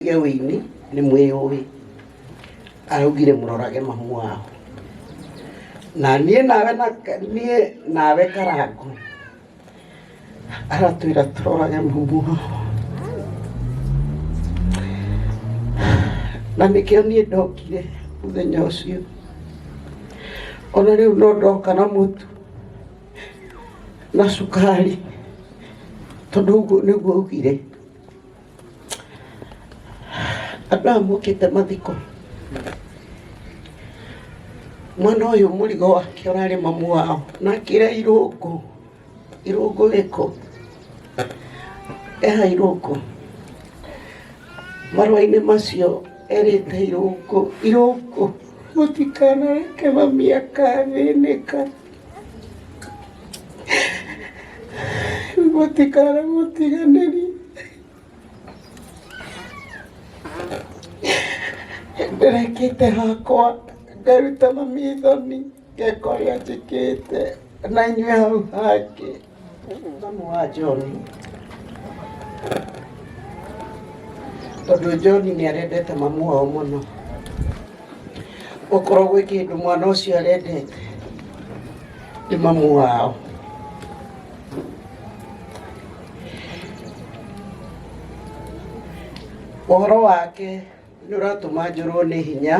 Tige wĩini nĩ mwĩyũĩ araugire mũrorage mamu wao na niĩ nawe na niĩ nawe karango aratwĩra tũrorage mamu wao na nĩkĩo niĩ ndokire mũthenya ũcio ona rĩu no ndoka na mũtu na cukari tondũ ũguo nĩguo augire. Andũ aya mokĩte mathiko, mwana ũyũ mũrigo wake ũrarĩ mamu wao na akĩra irũngũ, irũngũ rĩkũ? Eha irũngũ? Marũa-inĩ macio erĩte irũngũ, irũngũ mũtikanareke mami akathĩnĩka, Mũtikanamũtiganĩrie. Ndĩrekĩte hakwa ngaruta mami thoni ngeka ũrĩa njĩkĩte na inyuĩ hau hangĩ. Mamu wa John tondũ John nĩ arendete mamu wao mũno. Okorwo gwĩ kĩndũ mwana ũcio arendete nĩ mamu wao. Ũhoro wake nĩ ũratũma njũrwo nĩ hinya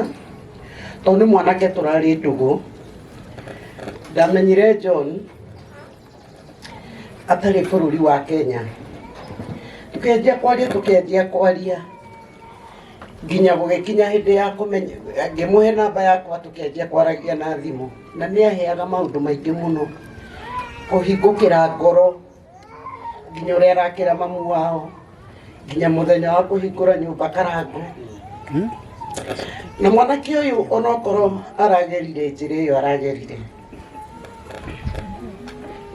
tondũ nĩ mwanake tũrarĩ ndũgũ. Ndamenyire John atarĩ bũrũri wa Kenya. Tũkĩanjia kwaria tũkĩanjia kwaria nginya gũgĩkinya hĩndĩ ya kũmenya, ngĩmũhe namba yakwa tũkĩanjia kwaragia na thimũ. Na nĩ aheaga maũndũ maingĩ mũno, kũhingũkĩra ngoro, nginya ũrĩa arakĩra mamu wao, nginya mũthenya wa kũhingũra nyũmba Karango. Na mwanake ũyũ onokorwo aragerire njĩra ĩyo aragerire,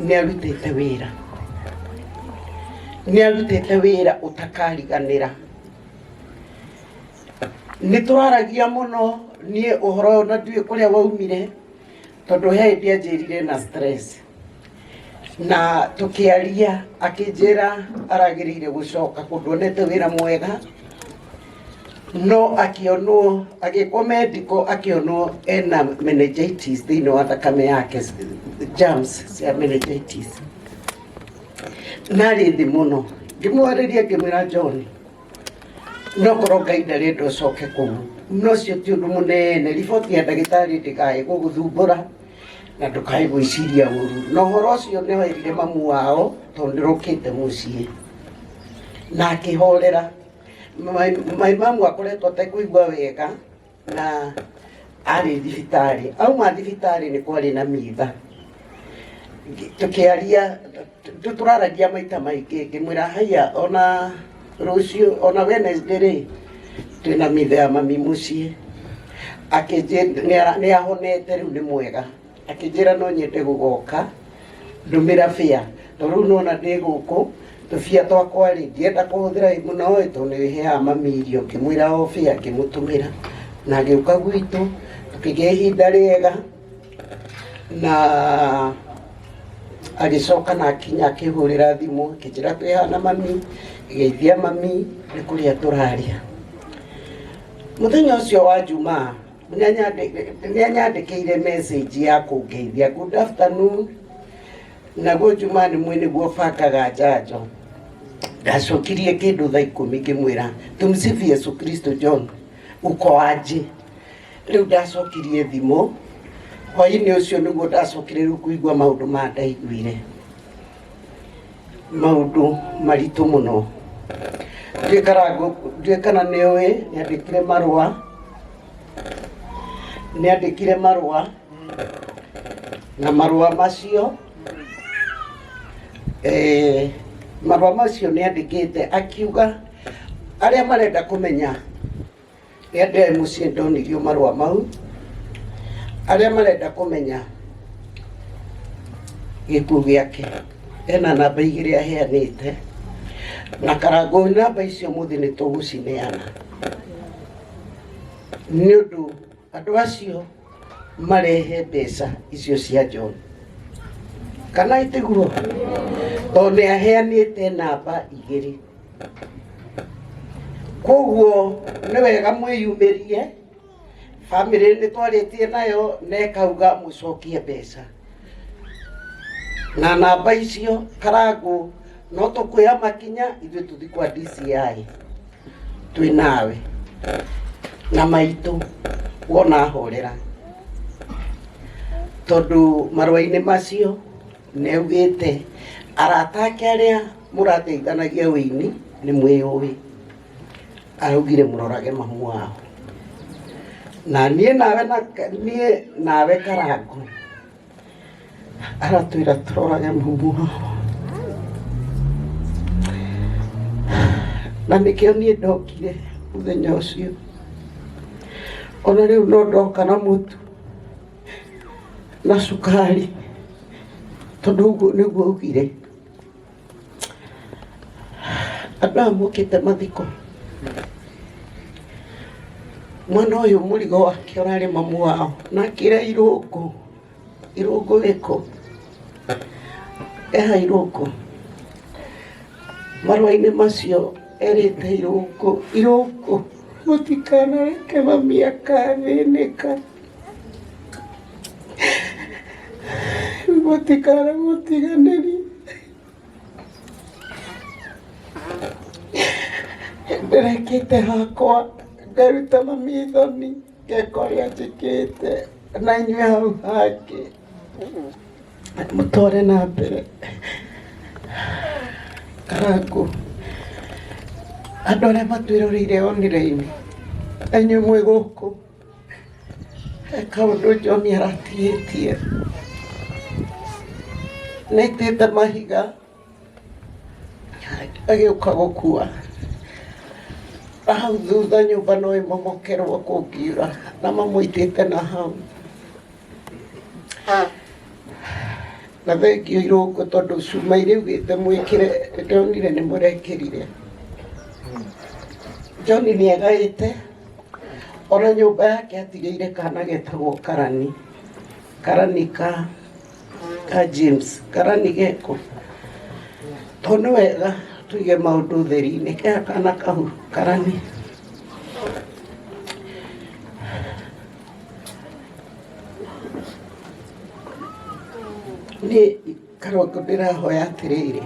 nĩ arutĩte wĩra, nĩ arutĩte wĩra ũtakariganĩra. Nĩ tũraragia mũno niĩ ũhoro ũyũ na ndiũĩ kũrĩa waumire tondũ he hĩndĩ anjĩrire na stress na tũkĩaria akĩnjĩra aragĩrĩire gũcoka kũndũ onete wĩra mwega no akĩonwo agĩkwo medical akĩonwo ena meningitis thĩinĩ wa thakame yake germs cia meningitis na arĩ thĩ mũno ngĩmwarĩria ngĩmwĩra John no korwo Ngai ndarenda ũcoke kũu no ũcio ti ũndũ mũnene riboti ya ndagĩtarĩ ndĩkae gũgũthumbũra na ndũkae gwĩciria ũru na ũhoro ũcio nĩ werire mamu wao tondũ ndĩrokĩte mũciĩ na akĩhorera my mamu akoretwo atekũigua wega na arĩ thibitarĩ auma thibitarĩ nĩ kwarĩ na mitha tũkĩaria tũraragia maita maingĩ ngĩmwĩra haiya ona rũciũ ona Wednesday rĩ twĩna mitha ya mami mũciĩ akĩnjĩra nĩ ahonete rĩu nĩ mwega akĩnjĩra no nyende gũgoka ndũmĩra bĩa tondũ rĩu nona ndĩ gũkũ tũbia twakwa rĩ ndienda kũhũthĩra mũno ĩ tondũ nĩ heaga mami irio ngĩmwĩra o bĩa ngĩmũtũmĩra na agĩũka gwitũ tũkĩgĩa ihinda rĩega na agĩcoka na akinya akĩhũrĩra thimũ akĩnjĩra twĩ haha na mami geithia mami nĩ kũrĩa tũrarĩa mũthenya ũcio wa Jumaa nĩ anyandĩkĩire message ya kũngeithia good afternoon naguo Jumaa nĩ mwĩ nĩguo bangaga njanjo ndacokirie kĩndũ thaa ikũmi ngĩmwĩra tumsifu Yesu Kristo John uko aje Rĩu ndacokirie thimũ hwainĩ ũcio nĩguo ndacokire rĩu kũigua maũndũ maya ndaiguire maũndũ maritũ mũno ndiũĩ kana nĩ ũĩ nĩandĩkire marũa nĩandĩkire marũa na marũa macio eh, marũa macio nĩandĩkĩte akiuga arĩa marenda kũmenya Rĩrĩa ndĩrarĩ mũciĩ ndonirio marũa mau, arĩa marenda kũmenya gĩkuũ gĩake, ena namba igĩrĩ aheanĩte, na Karangũ namba icio ũmũthĩ nĩ tũgũcineana. Nĩ ũndũ andũ acio marehe mbeca icio cia John. Kana itiguo? Tondũ nĩ aheanĩte namba igĩrĩ. Koguo nĩ wega mwĩyumĩrie. Bamĩrĩ nĩ twarĩtie nayo na ĩkauga mũcokie mbeca na namba icio. Karangũ, no tũkuoya makinya ithuĩ tũthi kwa DCI twĩ nawe na maitũ wona horera, tondũ marũa-inĩ macio nĩ augĩte arata ake arĩa mũrateithanagia wĩini nĩ mwĩyũĩ. Araugire mũrorage mamu wao. Na niĩ nawe, na niĩ nawe Karangũ, aratwĩra tũrorage mamu wao, na nĩkĩo niĩ ndokire mũthenya ũcio. Ona rĩu no ndoka na mũtu na cukari, tondũ ũguo nĩguo augire. Andũ aya mokĩte mathiko, mwana ũyũ mũrigo wake ũrarĩ mamu wao, na akĩra Irũngũ, Irũngũ wĩkũ? Eha Irũngũ? Marũa-inĩ macio erĩte Irũngũ, Irũngũ mũtikanareke mami akathĩnĩka, mũtikanamũtiganĩrie. Ndĩrekĩte hakwa ngaruta mami thoni, ngeka ũrĩa njĩkĩte, na inyuĩ hau hangĩ mũtware na mbere. Karangũ, andũ arĩa matwĩroreire online, na inyuĩ mwĩ gũkũ, he kaũndũ John aratigĩtie, nĩ aitĩte mahiga agĩũka gũkua. Na hau thutha nyũmba no ĩmomokerwo kũngiura, na mamũitĩte na hau. Na thengiũ Irũngũ, tondũ cuma iria augĩte mwĩkĩre ndonire nĩ mũrekĩrire. John nĩ agaĩte ona nyũmba yake, atigĩire kana getagwo Karani, Karani ka James, Karani geko. Tondũ nĩ wega tũige maũndũ ũtheri-inĩ, ke kana kau Karani. Niĩ Karũngũ ndĩrahoya atĩrĩrĩ,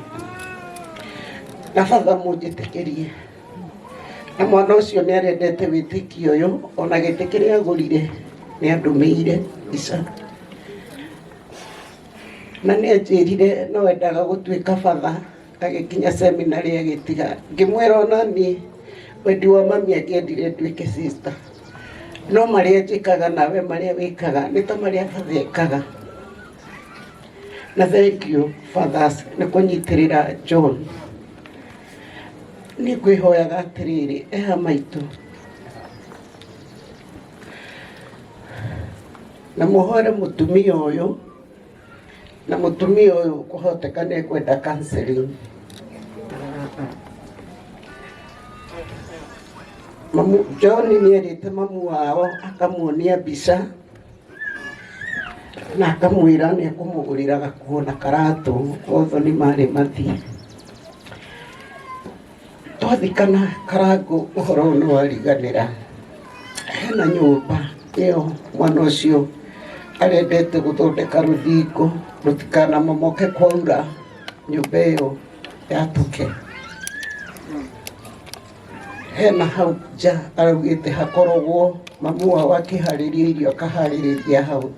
na batha mũnjĩtĩkĩrie, na mwana ũcio nĩ arendete wĩtĩkio ũyũ, ona gĩtĩ kĩrĩa agũrire nĩ andũmĩire mbica, na nĩ anjĩrire no endaga gũtuĩka batha. Agĩkinya seminarĩ agĩtiga. Ngĩmwĩra ona niĩ wendi wa mami angĩendire nduĩke sister, no marĩa njĩkaga nawe marĩa wĩkaga nĩ ta marĩa batha ekaga. Na thengiũ fathers nĩ kũnyitĩrĩra John. Niĩ ngwĩhoyaga atĩrĩrĩ, eha maitũ, na mũhoere mũtumia ũyũ, na mũtumia ũyũ kũhoteka nĩ ekwenda counseling. Mamu, John nĩ erĩte mamu wao akamuonia mbica na akamwĩra nĩ ekũmũgũrĩra gakuo na karatũ othoni marĩ mathiĩ. Twathikana Karangũ ũhoro ũyũ nĩ wariganĩra. Hena nyũmba ĩyo mwana ũcio arendete gũthondeka rũthingo rũtikanamomoke kwaura, nyũmba ĩyo yatũke. Hena hau nja araugĩte hakoragwo mamu wao akĩharĩria irio, akaharĩrĩria hau.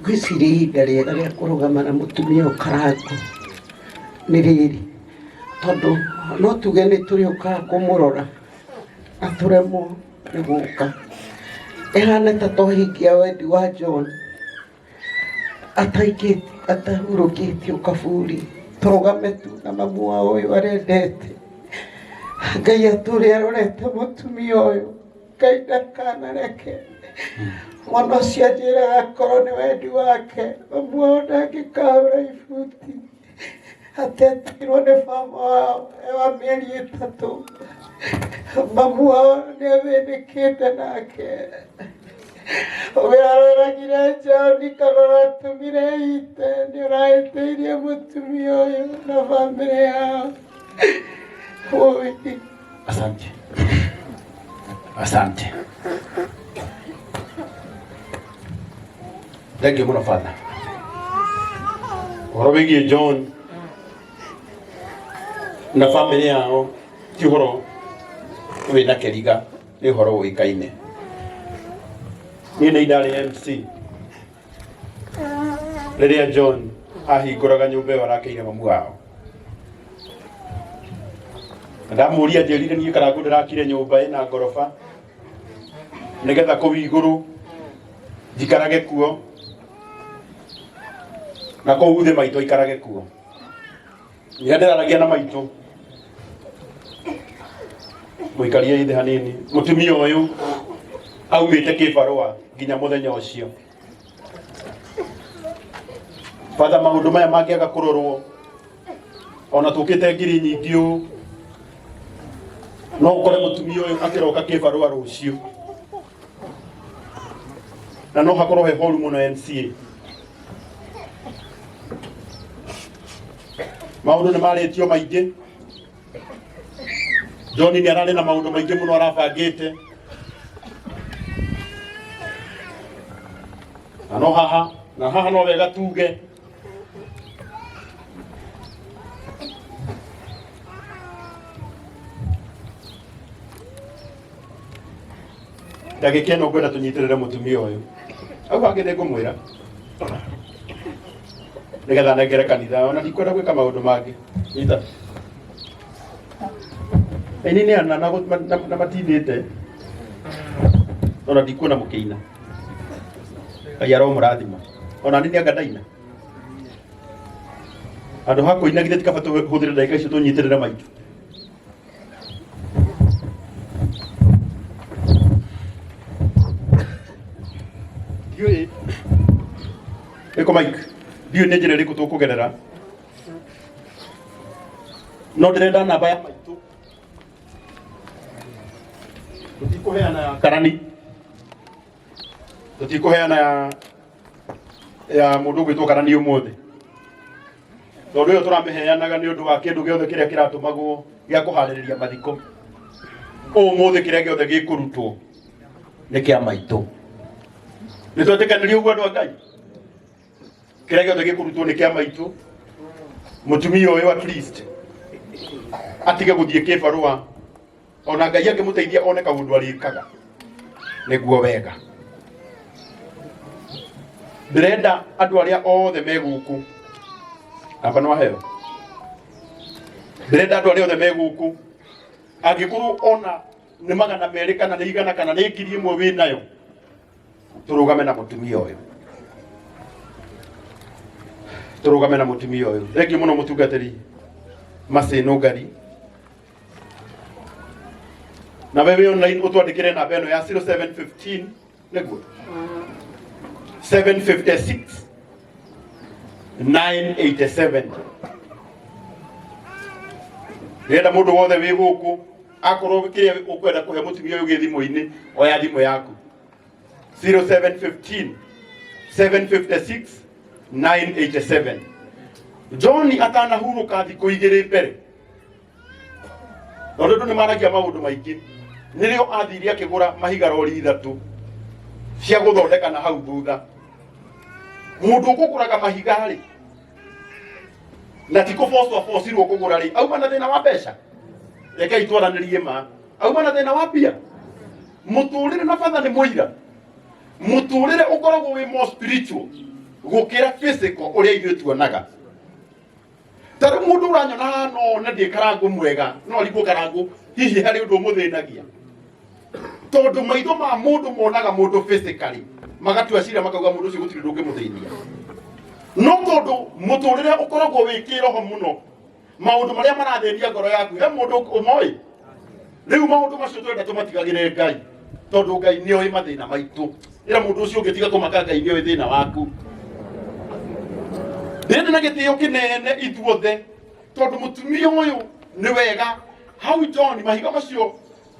Ngwĩciria ihinda rĩega rĩa kũrũgama na mũtumia ũyũ Karangũ nĩ rĩrĩ, tondũ no tuge nĩ tũrĩũkaga kũmũrora na tũremwo nĩ gũka. Ĩhane ta twahingia wendi wa John atahurũkĩtio kaburi, tũrũgame tu na mamu wao ũyũ arendete. Ngai atũre arorete mũtumia ũyũ. Ngai ndakanareke mwana ũcio anjĩraga akorwo nĩ wendi wake, mamu wao ndangĩkahũra ibuti atetirwo nĩ baba wao e wa mĩeri 3. Mamu wao nĩ athĩnĩkĩte nake. Ũraroragire John kana ũratũmire ite nĩ ũrahĩtĩirie mũtumia ũyũ na bamĩrĩ yao. Ũi. Asante. Asante. Thank you mũno father. Ũhoro wĩgiĩ John na bamĩrĩ yao ti ũhoro wĩna kĩriga nĩ ũhoro ũĩkaine. Niĩ nĩ ndarĩ MC rĩrĩa John ahingũraga nyũmba ĩyo arakĩire mamu wao. Na ndamũria njĩrire niĩ Karangũ ndĩrakire nyũmba ĩna ngoroba nĩgetha kũu igũrũ njikarage kuo na kũu thĩ maitũ aikarage kuo. Nĩ ndĩraragia na maitũ mũikarie thĩ hanini mũtumia ũyũ aumĩte kĩbarũa nginya mũthenya ũcio batha maũndũ maya mangĩaga kũrorwo ona tũkĩte ngiri nyingĩ ũũ no ũkore mũtumia ũyũ akĩroka kĩbarũa rũciũ na no hakorwo he horu mũno MCA maũndũ nĩ marĩtio maingĩ John nĩ ararĩ na maũndũ maingĩ mũno arabangĩte na no haha na haha no wega tuge ndagĩka ĩno ngwenda tũnyitĩrĩre mũtumia ũyũ hau hangĩ nĩ ngũmwĩra nĩgetha nengere kanitha ona ndikwenda gwĩka maũndũ mangĩ nyita aini nĩ ana na na matindĩte ona ndikuona mũkĩina Ngai aromũrathima ona niĩ nĩ anga ndaina handũ ha kũina githĩ ti kaba tũhũthĩre ndagĩka icio tũnyitĩrĩre maitũ ndiũĩ ĩko mike ndiũĩ nĩ njĩra ĩrĩkũ tũkũgerera no ndĩrenda namba ya maitũ tũtikũheana ya karani tũtikũheana ya ya mũndũ ũgwĩtwo karani ũmũthĩ tondũ ĩyo tũramĩheanaga nĩ ũndũ wa kĩndũ gĩothe kĩrĩa kĩratũmagwo gĩa kũharĩrĩria mathiko ũmũthĩ kĩrĩa gĩothe gĩkũrutwo nĩ kĩa maitũ nĩ twetĩkanĩria ũguo andũ a ngai kĩrĩa gĩothe gĩkũrutwo nĩ kĩa maitũ mũtumia ũyũ at least atige gũthiĩ kĩbarũa ona ngai angĩmũteithia one kaũndũ arĩkaga nĩguo wega ndĩrenda andũ arĩa othe me gũkũ namba nĩ waheo ndĩrenda andũ arĩa othe me gũkũ angĩkorwo ona nĩ 200 kana nĩ 100 kana nĩ 1000 wĩ nayo tũrũgame na mũtumia ũyũ tũrũgame na mũtumia ũyũ thengiũ mũno mũtungatĩri Masĩ Nũngari na wewe wĩ online ũtwandĩkĩre namba ĩno ya 0715 nĩguo 756 987 ndĩrenda mũndũ wothe wĩ gũkũ akorwo kĩrĩa ũkwenda kũhe mũtumia ũyũ gĩ thimũ-inĩ oya thimũ yaku 0715 756 987 John atanahurũka thikũ igĩrĩ mbere tondũ andũ nĩ maragia maũndũ maingĩ nĩrĩo athire akĩgũra mahiga rori ithatũ cia gũthondeka na hau thutha mũndũ ũkũgũraga mahiga rĩ na ti kũbocwo abocirwo kũgũra rĩ auma na thĩna wa mbeca rekei twaranĩrie ma auma na thĩna wa mbia mũtũrĩre na batha nĩ mũira mũtũrĩre ũkoragwo wĩ more spiritual gũkĩra physical ũrĩa ithuĩ tuonaga ta rĩu mũndũ ũranyona haha no one ndĩ karangũ mwega no arigwo karangũ hihi harĩ ũndũ ũmũthĩnagia tondũ maitho ma mũndũ monaga mũndũ physically magatua cira makauga mũndũ ũcio gũtirĩ ũndũ ũngĩmũthĩnia no tondũ mũtũrĩre ũkoragwo wĩ kĩroho mũno maũndũ marĩa marathĩnia ngoro yaku he mũndũ ũmoĩ rĩu maũndũ macio tũrenda tũmatigagĩre ngai tondũ ngai nĩ oĩ mathĩna maitũ ĩra mũndũ ũcio ũngĩ tiga kũmaka ngai nĩ oĩ thĩna waku ndĩrenda na gĩtĩo kĩnene ithuothe tondũ mũtumia ũyũ nĩ wega hau John mahiga macio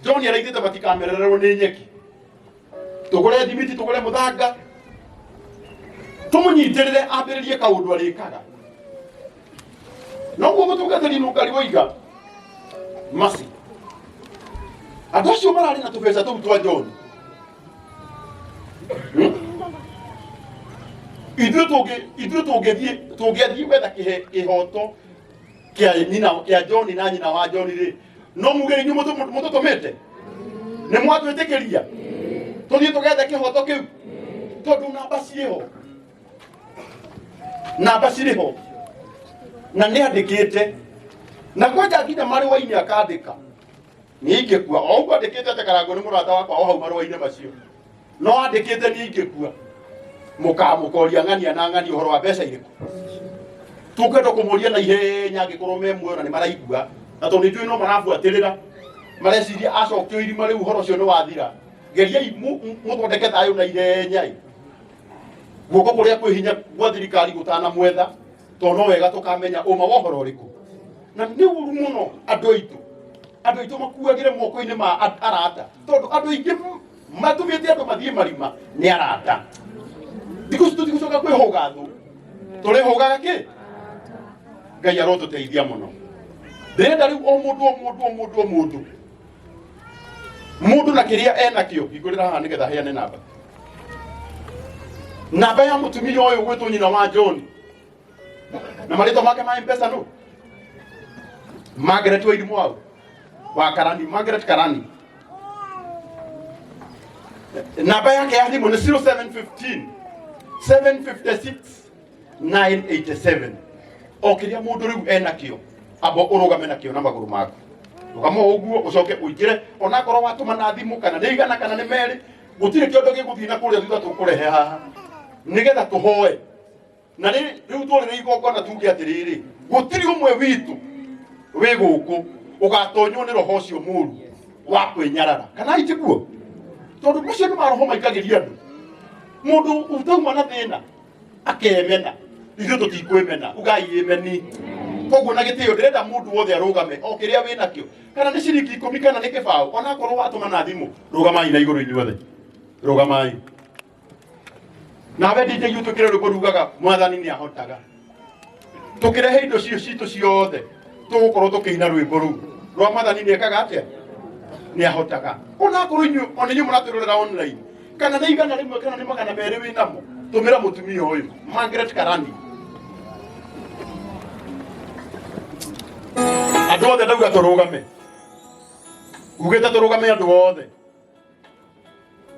John araigĩte matikamerererwo nĩ nyeki. Tũgũre thimiti, tũgũre mũthanga, tũmũnyitĩrĩre ambĩrĩrie kaũndũ arĩkaga. Noguo mũtungatĩri nũngari woiga masi andũ acio mararĩ na tũbeca tũu twa John. Ithuĩ tũngĩ ithuĩ tũngĩthiĩ tũngĩathiĩ gwetha kĩhoto kĩa nyina kĩa John na nyina wa John rĩ, no muge inyuĩ mũtũtũmĩte nĩ mwatwĩtĩkĩria tũthiĩ tũgethe kĩhoto kĩu, tondũ namba ciĩho, namba cirĩ ho na nĩ andĩkĩte na kwanja nginya marũa-inĩ akandĩka niĩ ingĩkua o ũguo andĩkĩte atĩ Karangũ nĩ mũrata wakwa o hau marũa-inĩ macio no andĩkĩte niĩ ingĩkua mũkamũkoria ng'ania na ng'ania ũhoro wa mbeca irĩkũ tũkwenda kũmũria na ihenya angĩkorwo me muoyo na nĩ maraigua, na tondũ nĩ njũĩ no marabuatĩrĩra mareciria acokio irima rĩu ũhoro ũcio nĩ wathira. Geriai mũthondeke thayũ na ihenya ĩ guoko kũrĩa kwĩ hinya gwa thirikari gũtanamwetha, tondũ no wega tũkamenya ũma wa ũhoro ũrĩkũ. Na nĩ ũru mũno andũ aitũ, andũ aitũ makuagĩre moko-inĩ ma arata, tondũ andũ aingĩ matũmĩte andũ mathiĩ marima nĩ arata. Thikũ ici tũtigũcoka kwĩhũga thũ, tũrĩhũgaga kĩ? Ngai arotũteithia mũno. Ndĩrenda rĩu o mũndũ o mũndũ o mũndũ o mũndũ mũndũ na kĩrĩa enakĩo hingũrĩra haha nĩgetha heane namba, namba ya mũtumia ũyũ gwĩtwo nyina wa John na marĩtwa make ma mpesa no Margaret Wairimu wau wa Karani, Margaret Karani. Namba yake ya thimũ nĩ 0715 756 987. O kĩrĩa mũndũ rĩu enakĩo amba ũrũgame nakĩo na magũrũ maku, rũgama o ũguo ũcoke ũingĩre, onakorwo watũma na thimũ kana nĩ igana kana nĩ merĩ, gũtirĩ kĩondo gĩgũthiĩ na kũrĩa thutha, tũkũrehe haha nĩgetha tũhoe na rĩu twarĩrĩ igongona tuge atĩrĩrĩ, gũtirĩ ũmwe witũ wĩ gũkũ ũgatonywo nĩ roho ũcio mũru wa kwĩnyarara kana itiguo, tondũ macio nĩ maroho maikagĩria andũ. Mũndũ utauma na thĩna akemena, ithuĩ tũtikwĩmena, ugai ĩmeni. Koguo na gĩtĩo ndĩrenda mũndũ wothe arũgame o kĩrĩa wĩ nakĩo, kana nĩ ciringi 10 kana nĩ kĩbaũ, onakorwo watũma na thimũ, rũgamai na igũrũ inyuothe, rũgamai. Nawe DJ ũtwĩkĩre rwĩmbo rugaga mwathani nĩ ahotaga. Tũkĩrehe indo cio citũ ciothe tũgũkorwo tũkĩina rwĩmbo rũu rwa mwathani nĩ ekaga atĩa, nĩ ahotaga. Onakorwo inyuĩ ona inyuĩ mũratwĩrorera online, kana nĩ 100 kana nĩ 200 wĩ namo, tũmĩra mũtumia ũyũ Margaret Karani. Andũ othe ndauga tũrũgame, ngugĩte tũrũgame, andũ othe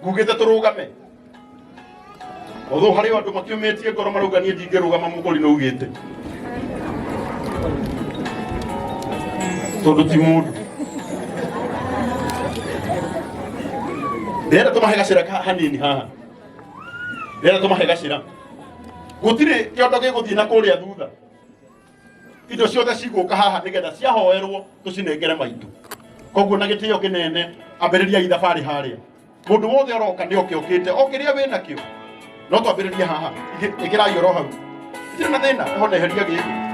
ngugĩte tũrũgame. Although harĩ andũ makiumĩtie ngoro marauga niĩ ndingĩrũgama, mũkũri nĩ ugĩte tondũ ti mũndũ. Ndĩrenda tũmahe gacĩra hanini haha, ndĩrenda tũmahe gacĩra, gũtirĩ kĩondo gĩgũthiĩ na kũrĩa thutha, indo ciothe cigũka haha nĩgetha ciahoerwo tũcinengere maitũ. Koguo na gĩtĩo kĩnene ambĩrĩriai thabarĩ harĩa, mũndũ wothe ũroka nĩ oke okĩte o kĩrĩa wĩ nakĩo, no twambĩrĩrie haha. Ĩkĩrai oro hau, itirĩ na thĩna, eho neheria gĩkĩ.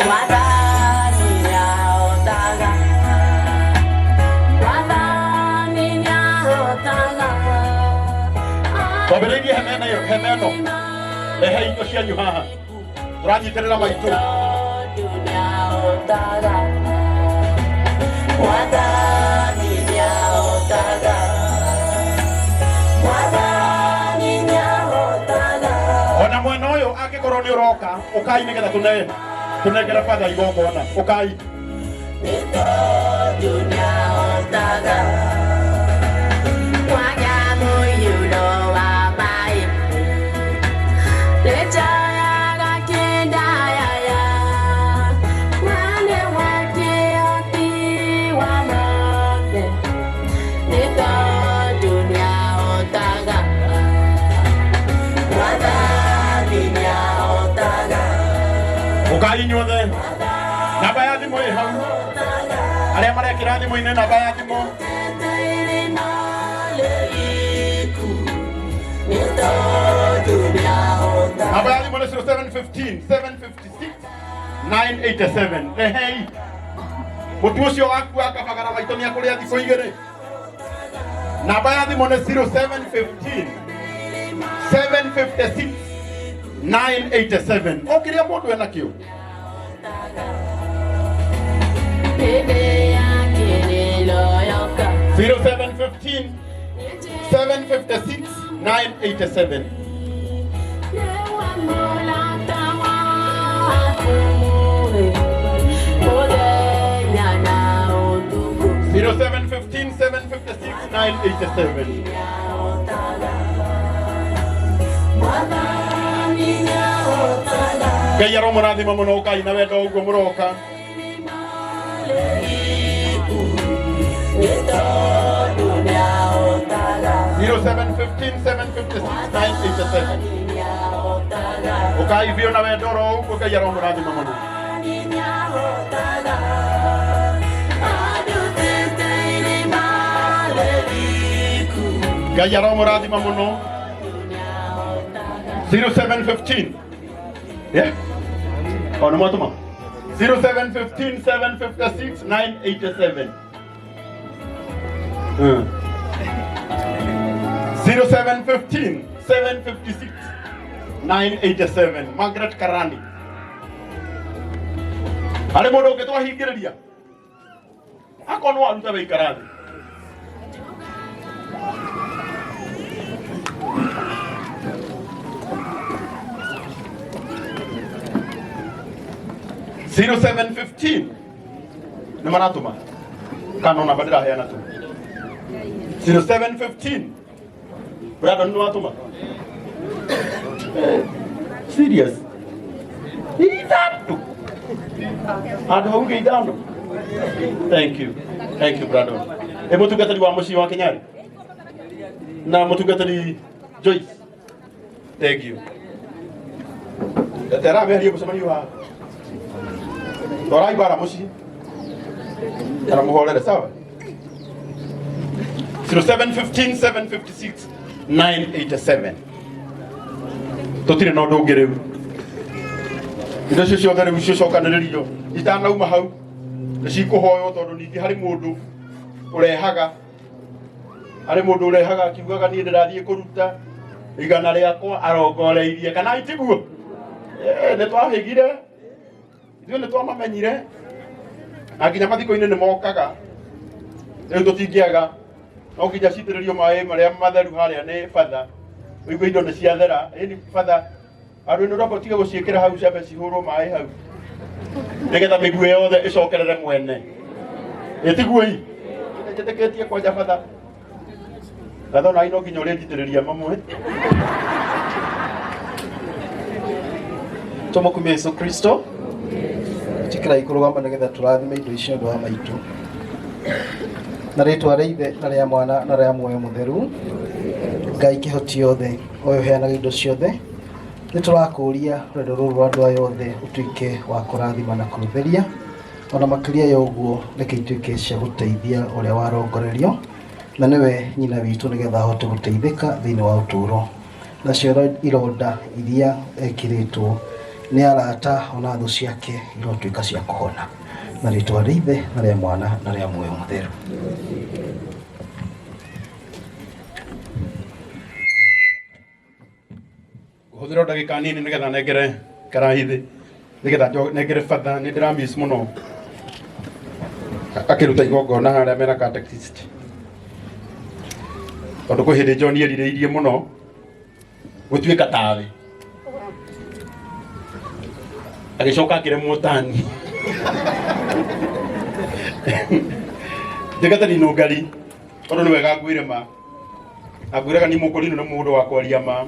Mwathani nĩahotaga, Mwathani nĩahotaga. Twambĩrĩirie hema ĩno, hema ĩno, rehe indo cianyu haha, tũranyitĩrĩra maitũ. Tondũ nĩahotaga, Mwathani nĩahotaga, Mwathani nĩahotaga. Ona mwena ũyũ angĩkorwo nĩ ũroka, ũkai nĩgetha tũne tũnengere batha igongona, ũkai. Nĩ tondũ nĩahotaga. Mwanya mũiyũro wa maĩ, nĩnjoyaga kĩndayaya, mwana wake oti wa mothe, nĩ tondũ nĩahotaga. Mwathani nĩahotaga. Ũkai inyuothe, namba ya thimũ ĩ hau, arĩa marekĩra thimũ-inĩ namba ya thimũ. Namba ya thimũ nĩ 0715 756 987. Rehei mũtu ũcio waku wa kabagara, maitũ nĩ akũrĩa thikũ 2. Namba ya thimũ nĩ 0715 756 987. O kĩrĩa mũndũ enakĩo. Hĩndĩ ya kĩrĩro yoka. 0715 756 987. Nĩwe mũrata waku, mũthenya na ũtukũ. 0715 756 987. Mwathani nĩahotaga. Ngai aromũrathima mũno ũkai na wendo ũguo mũroka. Nĩ tondũ nĩahotaga. 0715 756 987. Nĩahotaga. Ũkai biũ na wendo oro ũguo Ngai aromũrathima mũno. Nĩahotaga. Andutĩte irima rĩriku. Ngai aromũrathima mũno. 0715. Yeah. O nĩ mwatũma. 0715 756 987. 0715 756 987. Margaret Karani. Harĩ mũndũ ũngĩ twahingĩrĩria? Akorwo no waruta wĩikara thĩ. 0715 nĩ maratũma kana no namba ndĩraheana tu. 0715 Brandon nĩ watũma? Serious? Ithatũ handũ hau ingĩ ithano. Thank you, thank you, Brandon. Ĩ mũtungatĩri wa mũciĩ wa Kenyari na mũtungatĩri Joyce, thank you. Ndetera meherie mũcemanio haha. Twarai bara mũciĩ kana mũhorere sawa. 0715 756 987. Tũtirĩ na ũndũ ũngĩ rĩu. Indo icio ciothe rĩu cicokanĩrĩrio itanauma hau nĩ cikũhoywo tondũ ningĩ harĩ mũndũ ũrehaga, harĩ mũndũ ũrehaga akiugaga niĩ ndĩrathiĩ kũruta igana rĩakwa arongoreirie kana itiguo. Nĩ twahĩgire ithuĩ, nĩ twamamenyire na nginya mathiko-inĩ nĩ mokaga. Rĩu tũtingĩaga no nginya citĩrĩrio maĩ marĩa matheru harĩa nĩ batha ũigue indo nĩ ciathera. Ĩni batha handũ nĩ ũramba ũtige gũciĩkĩra hau ciambe cihũrwo maĩ hau nĩgetha mĩguĩ yothe ĩcokerere mwene. Ĩtiguo i njĩtĩkĩtie kwanja batha gathona no nginya ũrĩnjitĩrĩria mamwe. Tũmũkumie Yesu Kristo. Ĩtĩkĩrai kũrũgama nĩgetha tũrathime indo ici nĩ ũndũ wa maitũ. Na rĩtwa rĩa Ithe na rĩa Mwana na rĩa Muoyo Mũtheru. Ngai kĩhoti yothe, ũyũ ũheanaga indo ciothe, nĩ tũrakũria rwendo rũrũ rwa andũ aya othe ũtuĩke wa kũrathima na kũrũtheria. Ona makĩria ya ũguo reke ituĩke cia gũteithia ũrĩa warongorerio na nĩwe nyina witũ nĩgetha ahote gũteithĩka thĩinĩ wa ũtũũro. Nacio ironda iria ekĩrĩtwo nĩ arata ona thũ ciake irotuĩka cia kũhona. Na rĩtwa rĩa Ithe na rĩa Mwana na rĩa Muoyo Mũtheru. Hũthĩra ndagĩka nini nĩgetha nengere karahithi nĩgetha nengere batha. Nĩ ndĩramiss mũno akĩruta igongona harĩa mena catechist tondũ kwĩ hĩndĩ John erirĩirie mũno gũtuĩka tawe agĩcoka akĩremwo tani njĩgatani nũngari tondũ nĩ wega ngwĩre ma na ngwĩraga ni mũkũrinũ nĩ mũndũ wa kwaria ma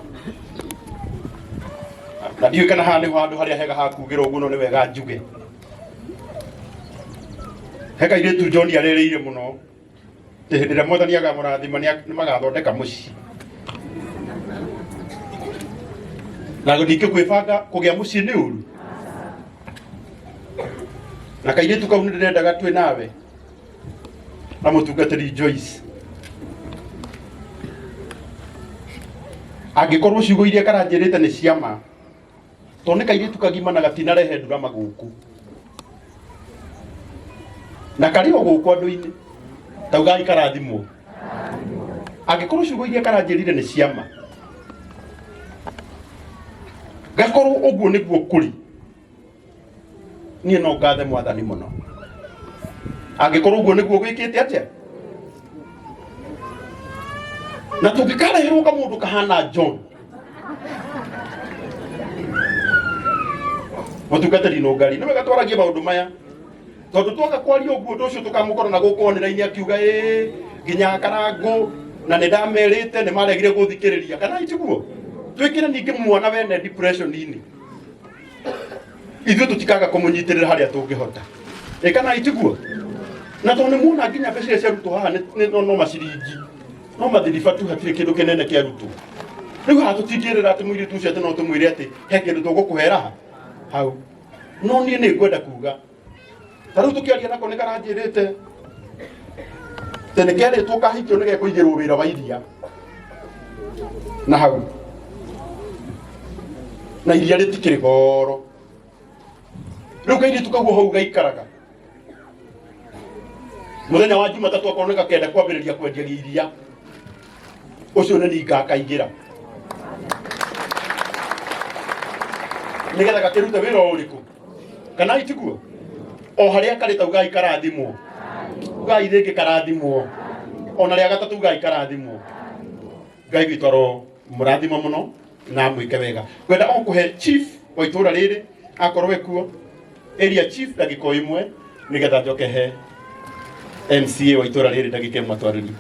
na ndiũĩ kana haha nĩho handũ harĩa hega ha kugĩra ũguo no nĩ wega njuge he kairĩtu John arĩrĩire mũno atĩ hĩndĩ ĩrĩa mwathani akamũrathima nĩ magathondeka mũciĩ na ningĩ kwĩbanga kũgĩa mũciĩ nĩ ũru na kairĩtu kau nĩ ndĩrendaga twĩ nawe na mũtungatĩri Joyce angĩkorwo ciugo iria karanjĩrĩte nĩ ciama tondũ nĩ kairĩtu kagima na gatinarehe ndurama gũkũ na karĩ o gũkũ andũ-inĩ taugai karathimwo. Angĩkorwo ciugo iria karanjĩrire nĩ ciama, gakorwo ũguo nĩguo kũrĩ, niĩ no ngathe Mwathani mũno. Angĩkorwo ũguo nĩguo gwĩkĩte atĩa, na tũngĩkareherwo kamũndũ kahana John mũtungatĩri nũngari, nĩ wega twaragie maũndũ maya, tondũ twaga kwaria ũguo, ũndũ ũcio tũkamũkora na gũkũ onera-inĩ akiuga ĩ nginya Karangũ na nĩ ndamerĩte nĩ maregire gũthikĩrĩria, kana itiguo twĩkĩre ningĩ mwana wene depression-inĩ. Ithuĩ tũtikaga kũmũnyitĩrĩra harĩa tũngĩhota, ĩ kana itiguo? Na tondũ nĩ muona nginya mbeca iria ciarutwo haha no maciringi, no mathiriba tu, hatirĩ kĩndũ kĩnene kĩarutwo. Rĩu haha tũtingĩrĩra atĩ mũirĩtu ũcio atĩ no tũmwĩre atĩ he kĩndũ tũgũkũhera hau. No niĩ nĩ ngwenda kuga, ta rĩu tũkĩaria nako nĩ karanjĩrĩte atĩ nĩ kerĩtwo kahikio nĩ gekũigĩrwo wĩra wa iria na hau, na iria rĩtikĩrĩ goro. Rĩu kairĩtu kaguo hau gaikaraga mũthenya wa Jumatatũ akorwo nĩ gakenda kwambĩrĩria kwendia iria, ũcio nĩ ningakaingĩra nĩgetha gakĩrute wĩra o ũrĩkũ, kana itiguo? O harĩa karĩ ta ugai karathimwo, ugai rĩngĩ karathimwo, ona rĩa gatatũ ugai karathimwo. Ngai witũ aro mũrathima mũno na mwĩke wega. Ngwenda o kũhe chief wa itũra rĩrĩ akorwo ekuo, area chief, ndagĩka o ĩmwe, nĩgetha njoke he MCA wa itũra rĩrĩ ndagĩka ĩmwe atwarĩrie.